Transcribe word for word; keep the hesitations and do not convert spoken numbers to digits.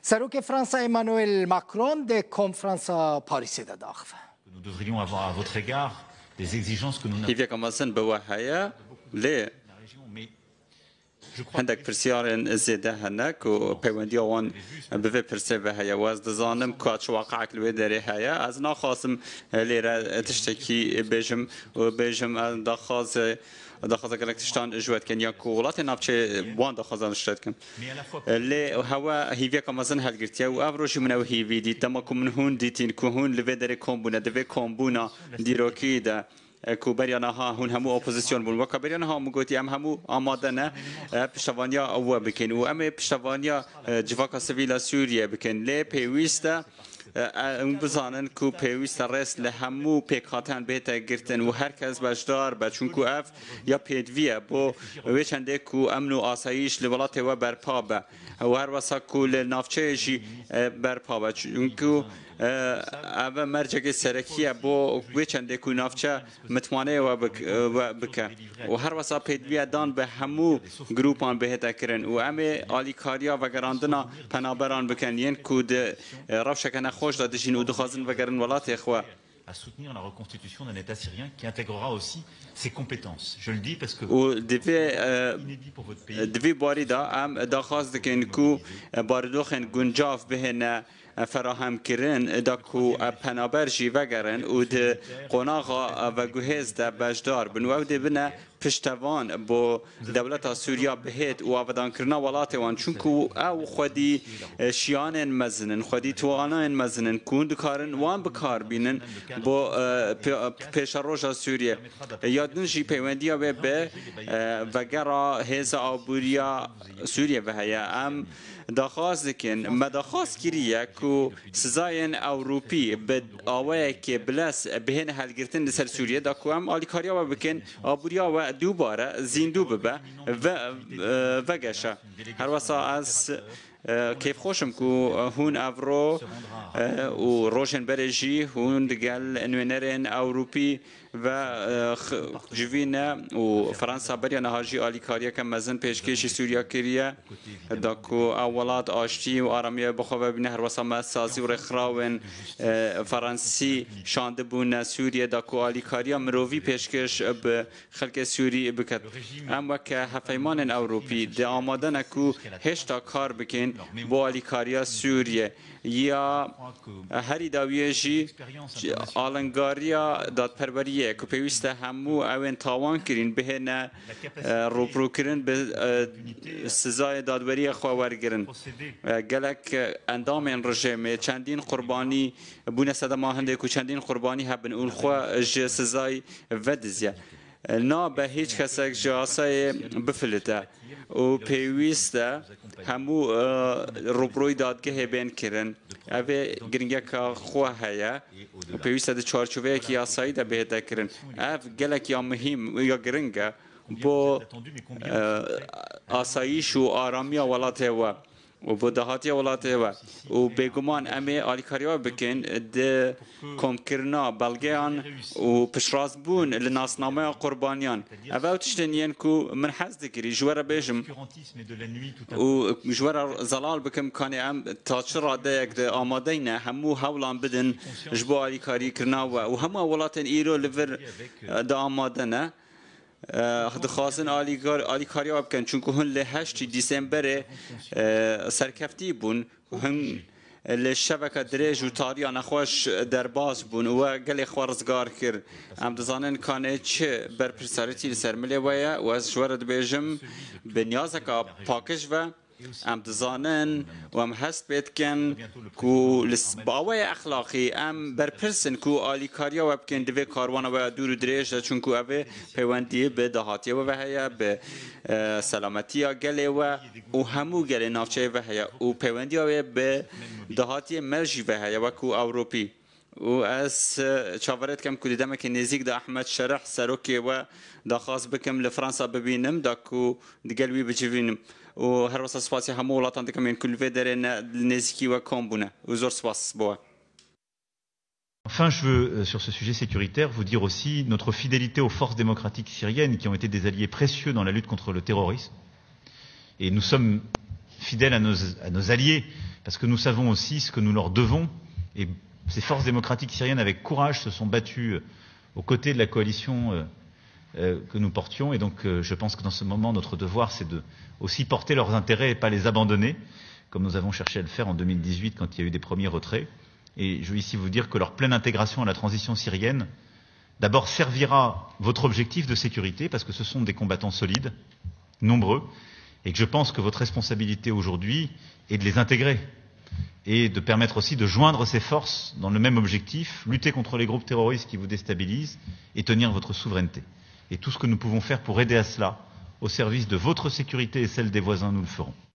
Serokê Fransa Emmanuel Macron di konferansa Parîsê de diaxive. Nous devrions avoir à votre égard des exigences que nous n'avons Hîviyeka mezin bi we heye, lê la région, mais je crois hindek pirsiyarên zêde hene ku peywendiya wan bi vê pirsê ve heye. Û ez dizanim ka çi waqiek li wê derê heye. Ez naxwazim lêre tiştekî bêjim û bêjim ez daxwazê daxwaza gelek tiştan ji we dikin ya ku welatê navçê wan daxwazan ji te dikin. Lê hewe hîviyeka mezin helgirtiye û ev rojî min ew hîvî dît. Dema ku min hûn dîtîn ku hûn li vê derê kom bûne, di vê kombûna dîrokî de, e, ku beriya niha hûn hemû opozisyon bûn. Weka beriya niha min gotî, em hemû amade ne, e, piştevaniya we bikin û em ê piştevaniya, e, civaka sivîl a Sûriyê bikin. Lê pêwîst e, e, em bizanin ku pêwîst e rêz li hemû pêkhateyan bihête girtin û her kes beşdar be, çunku ev ya pêdivî ye bo wê çendê ku emn û asayîş li welatê we berpa be û her wesa ku li navçeyê jî, e, berpa be. Çunku, e, ev mercekê serekî ye bo wê çendê ku navçe mitwaneyê we bik-, e, we bike. Û her wesa pêdivî ye dan bi hemû grûpan bihête kirin û em ê alîkariya vegerandina penaberan bikin, yên ku di, e, rewşeke nexweş de dijîn û dixwazin vegerin welatê xwe. À soutenir la reconstitution d'un État syrien qui intégrera aussi ses compétences. Je le dis parce que Û di vê, e, inédit pour votre pays. di vî barî de em daxwaz dikin ku, e, barîdoxên guncav bihêne, e, ferahem kirin, da ku, e, penaber jî vegerin û di qonaxa, e, veguhêz de beşdar bin û ew dê bine piştevan bo dewleta Sûriya bihêt û avedankirina welatê wan, çunku ew xwedî, e, şiyanên mezin in, xwedî toanayên mezin in, ku hûn dikarin wan bi kar bînin bo, e, pê-, pêşeroja Sûriyê. Ya din jî peywendiya wê bi, e, vegera hêza aboriya Sûriyê ve heye. Em daxwaz dikin, me daxwaz kiriye ku sizayên Ewropî bi awayekê bilez bihêne helgirtin li ser Sûriyê, da ku em alîkariya we bikin, aboriya we dubare zîndû bibe ve, e, vegeşe. Her wesa ez, e, kêfxweş im ku hûn evro, e, û rojên berê jî hûn digel nûnerên Ewropî ve, e, x-, civîne û Fransa beriya niha jî alîkariyeke mezin pêşkêşî Sûriya kiriye, da ku ew welat aştî û aramiya bi xwe ve bîne. Her wesa me sazî û rêkxirawên, e, Fransî şandibûne Sûriye, da ku alîkariya mirovî pêşkêş bi xelkê Sûrî biket. Em weke hevpeymanên Ewropî di amade ne ku hêşta kar bikin bo alîkariya Sûriye. Ya herî dawiyê jî alingariya dadperweriyê ku pêwîst e hemû ewên tawan kirîn bihêne, e, rûbirûkirin bi, e, sizayê dadweriyê xwe wergirin. E, gelek, e, endamên rejêmê çendîn qurbanî bûne sedema hindê ku çendîn qurbanî hebin û li xwe ji sizayê vediziye. Nabe hîç kesek ji yasayê bifilite û pêwîst e hemû, e, rûbirûyî dadgehê bên kirin. Ev ê giringiyeka xwe heye û pêwîst e di çarçoveyekî yasayî de bihête kirin. Ev gelek ya muhîm û ya giring e bo, e, asayîş û aramiya welatê we û bo dahatiya welatê we. Û bêguman em ê alîkariya we bikin di komkirina belgeyan û piştrast bûn li nasnameya qurbaniyan. Ev ew tiştên yên ku min hez dikirî ji we re bêjim û ji we re zelal bikim, kanê em ta çi radeyek de amadeyne hemû hewlan bidin ji bo alîkarî kirina we û hemû ew welatên îro li vir, e, de amade ne. E, dixwazin alîkar-, alîkariya we bikin, çunku hûn li heştî Dîsemberê, e, serkeftî bûn. Hûn li şeveke dirêj û tariya nexweş derbas bûn û we gelê xwe rizgar kir. Em dizanin kanê çi berpirsaretî li ser milê we ye û ez ji we re dibêjim, bi niyazeka pakij ve. Em dizanin û em hest pê dikin ku li s-, bi awayê exlaqî em berpirs in ku alîkariya we bikin di vê karwana we ya dûr û dirêj de, çunku ev ê peywendî bi dahatiyê we ve heye, bi, e, selametiya gelê we û hemû gelê navçeyê ve heye û peywendiya wê bi dahatiyê me jî ve heye wekû Ewropî. Û ez, e, çaverê dikim ku di demekê nêzîk de Ehmed Şerih, serokê we, daxwaz bikim li Fransa bibînim, da ku digel wî bicivînim. Û her wesa spasiya hemû welatan dikim yên ku li vê derê ne, li nêzîkî we kom bûne. Û zor spas bo we. Enfin, je veux, euh, sur ce sujet sécuritaire, vous dire aussi notre fidélité aux forces démocratiques syriennes qui ont été des alliés précieux dans la lutte contre le terrorisme. Et nous sommes fidèles à nos, à nos alliés, parce que nous savons aussi ce que nous leur devons. Et ces forces démocratiques syriennes, avec courage, se sont battues aux côtés de la coalition euh, euh, que nous portions. Et donc, euh, je pense que dans ce moment, notre devoir, c'est de aussi porter leurs intérêts et pas les abandonner, comme nous avons cherché à le faire en deux mille dix-huit quand il y a eu des premiers retraits. Et je veux ici vous dire que leur pleine intégration à la transition syrienne, d'abord, servira votre objectif de sécurité, parce que ce sont des combattants solides, nombreux, et que je pense que votre responsabilité aujourd'hui est de les intégrer et de permettre aussi de joindre ces forces dans le même objectif, lutter contre les groupes terroristes qui vous déstabilisent et tenir votre souveraineté. Et tout ce que nous pouvons faire pour aider à cela, au service de votre sécurité et celle des voisins, nous le ferons.